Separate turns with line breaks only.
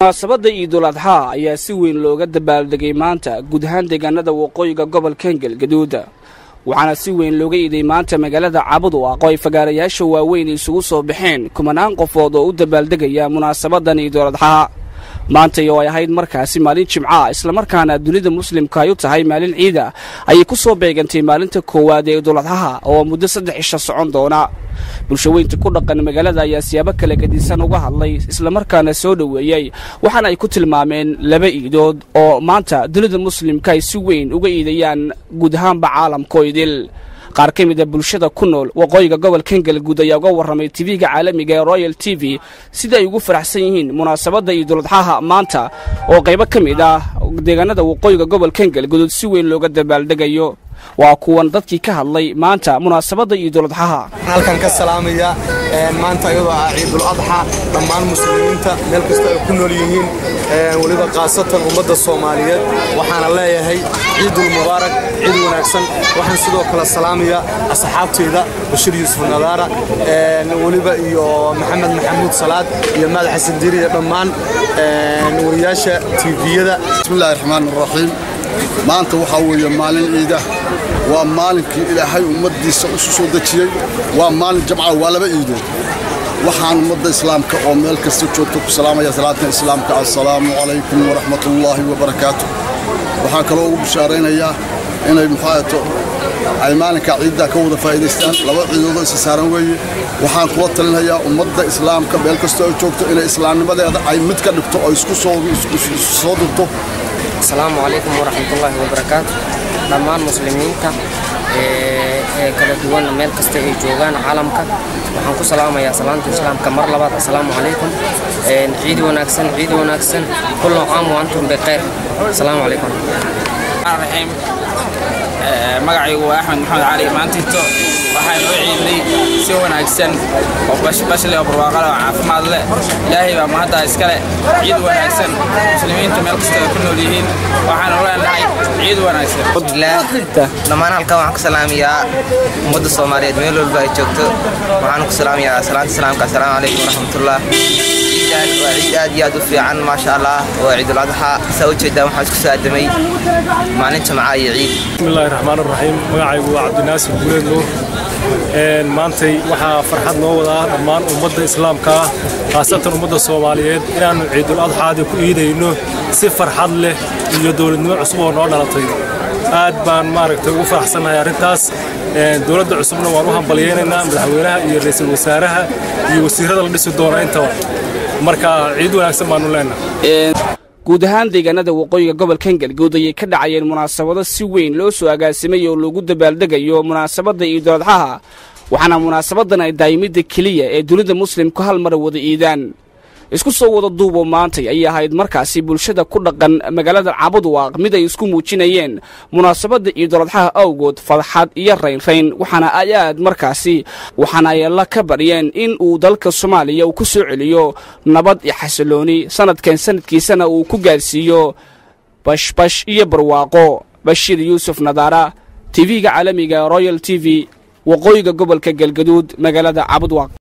Munaasabadda Ciidul Adxaa ayaa si weyn looga dabaaldegay maanta guud ahaan deegaanada waqooyiga gobolka Galgaduud, waxaana si weyn looga iiday maanta magaalada Cabudwaaq oo ay fagaarayaasha waaweyn isugu soo baxeen kumanaan qofood oo u dabaaldegaya munaasabadan Ciidul Adxaa. Maanta oo ay ahayd markaasi maalin Jimca, islamarkaana dunida muslimka ay u tahay maalin ciida, ayay ku soo beegantay maalinta koowaad ee Ciidul Adxaha oo muddo 3 cisho socon doona. Bulshaweynta ku dhaqan magaalada ayaa siyaabo kala gedisan uga hadlay islamarkaana soo dhoweeyey, waxaana ay ku tilmaameen laba iidood oo maanta dunida muslimka ay si weyn uga iidayaan guud ahaanba caalamkoo idil. Qaar ka mid a bulshada ku nool waqooyiga gobolka Galguud ayaa uga warramay TV-ga caalamiga ee Royal TV sida ay ugu faraxsan yihiin munaasabadda Ciidul Adxaha maanta oo qaybo ka mid ah deegaanada waqooyiga gobolka Galguduud si weyn looga dabaaldegayo. Waa kuwan dadkii ka hadlay maanta munaasabadda Ciidul Adxaha.
Halkan ka salaamaya maanta iyadoo ah Ciidul Adxa dhammaan muslimiinta meel kasta ay ku nool yihiin, weliba khaasatan ummadda Soomaaliyeed. Waxaana leeyahay Ciidul Mubaarak, ciid wanaagsan. Waxaan sidoo kale salaamaya asxaabteyda Bashiir Yuusuf Nadaara, weliba iyo Maxamed Maxamuud Salaad iyo Maad Xasan Diiri iyo dhammaan wariyaasha TV-yada.
Bismillahi raxmaani raxiim. Maanta waxaa weeye maalin ciida, waa maalinkii Ilaahay ummaddiisa u soo dejiyey, waa maalin Jamca, waa laba iidood. Waxaan ummadda islaamka oo meel kasta joogto ku salaamaya salaadka islaamka: assalaamu calaykum waraxmatullaahi wabarakaatu. Waxaan kaloo ugu bishaaraynayaa inay muxaato ay maalinka ciidda ka wada faa'iidaystaan. Laba ciidoodoo isa saaran weeye. Waxaan kula talinayaa ummadda islaamka meel kastoo ay joogto inay islaamnimadeeda ay mid ka dhigto oo isku soo durto.
Asalaamu calaykum waraxmatullaahi wabarakaatu. Dhammaan muslimiinta ee kala duwan meel kasta ay joogaan caalamka waxaan ku salaamayaa salaanta islaamka mar labaad: assalaamu calaykum, ciid wanaagsan, ciid wanaagsan, kullu caam wa antum bikhayr. Asalaamu calaykum.
Raxiim. Magacaygu waa Axmed Maxamed Cali. Maantito waxaan u ciidnay si wanaagsan oo bashbash leh oo barwaaqo leh oo caafimaad leh. Ilaahay baa mahadda iskale. Ciid wanaagsan muslimiinta meel kasta ay ku nool yihiin. Waxaanu leenahay ciid wanaagsan.
Dhammaan halkan waxaan ku salaamayaa ummadda Soomaaliyeed meel walba ay joogto. Waxaan ku salaamayaa salaanta islaamka: assalaamu calaykum waraxmatullah. Ciidan waa ciid aad iyo aad u fiican, maasha Allah. Waa Ciidul Adxa. Saa u jeedaan, waxaan isku soo aadamay maalin Jimca iyo ciid.
Bismillahi raxmaan raxiim. Magacaygu waa Cabdinaasir Guuleed Nuur. Maantay waxaa farxad noo wadaa dhammaan ummadda islaamka ah, khaasatan ummadda Soomaaliyeed, inaannu Ciidul Adxaadi ku iidayno si farxad leh iyo dowladnimo cusub oo noo dhalatay. Aad baan maaragtay ugu faraxsannahay arrintaas. Dowladda cusubna waan u hambalyaynaynaa, madaxweynaha iyo ra'iisul wasaaraha iyo wasiirrada la dhisi doona intaba. Marka ciid wanaagsan baanu leenahay.
Guud ahaan deegaanada waqooyiga gobolka Galguud ayay ka dhacayeen munaasabado si weyn loo soo agaasimay oo loogu dabaaldegayo munaasabadda Ciidul Adxaha, waxaana munaasabadan ay daayimidda keliya ee dunida muslimku hal mar wada iidaan. Isku soo wada duubo, maantay ayay ahayd markaasi bulshada ku dhaqan magaalada Cabudwaaq mid ay isku muujinayeen munaasabadda Ciidul Adxaha awgood farxad iyo raynrayn, waxaana ay aad markaasi waxaana ay Alla ka baryeen in uu dalka Soomaaliya uu ku soo celiyo nabad iyo xasilooni, sanadkan sanadkiisana uu ku gaadhsiiyo bashbash iyo barwaaqo. Bashiir Yuusuf Nadaara, TV-ga caalamiga Royal TV, waqooyiga gobolka Galgaduud, magaalada Cabudwaaq.